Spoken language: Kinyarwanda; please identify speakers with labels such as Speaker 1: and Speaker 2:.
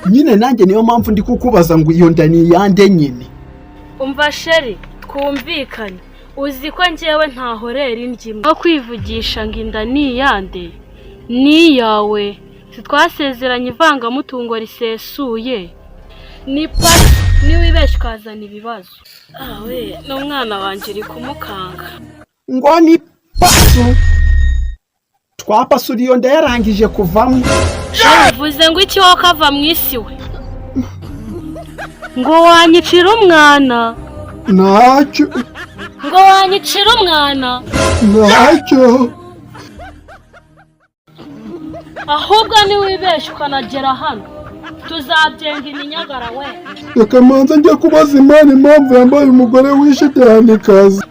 Speaker 1: Nyine nanjye niyo mpamvu ndi kukubaza ngo iyo nda ni iyande nyine.
Speaker 2: Umva chéri, twumvikane. Uzi ko njyewe ntahorera indyo imwe, aho kwivugisha ngo inda ni iyande? Ni iyawe. Twasezeranye ivangamutungo risesuye. Ni pasi niwibeshya ukazana ibibazo. Awe, n'umwana wanjye uri kumukanga.
Speaker 1: Ngo ni pasu, twapasura iyo nda yarangije kuvamo.
Speaker 2: Bivuze ngo iki wowe kava mu isi we? Ngo wanyicira umwana?
Speaker 1: Ntacyo.
Speaker 2: Ngo wanyicira umwana?
Speaker 1: Ntacyo.
Speaker 2: Ahubwo niwibeshya ukanagera hano, tuzabyenga iminyagara we.
Speaker 1: Reka manza njye kubaza Imana impamvu yambaye umugore w'ishitanikazi.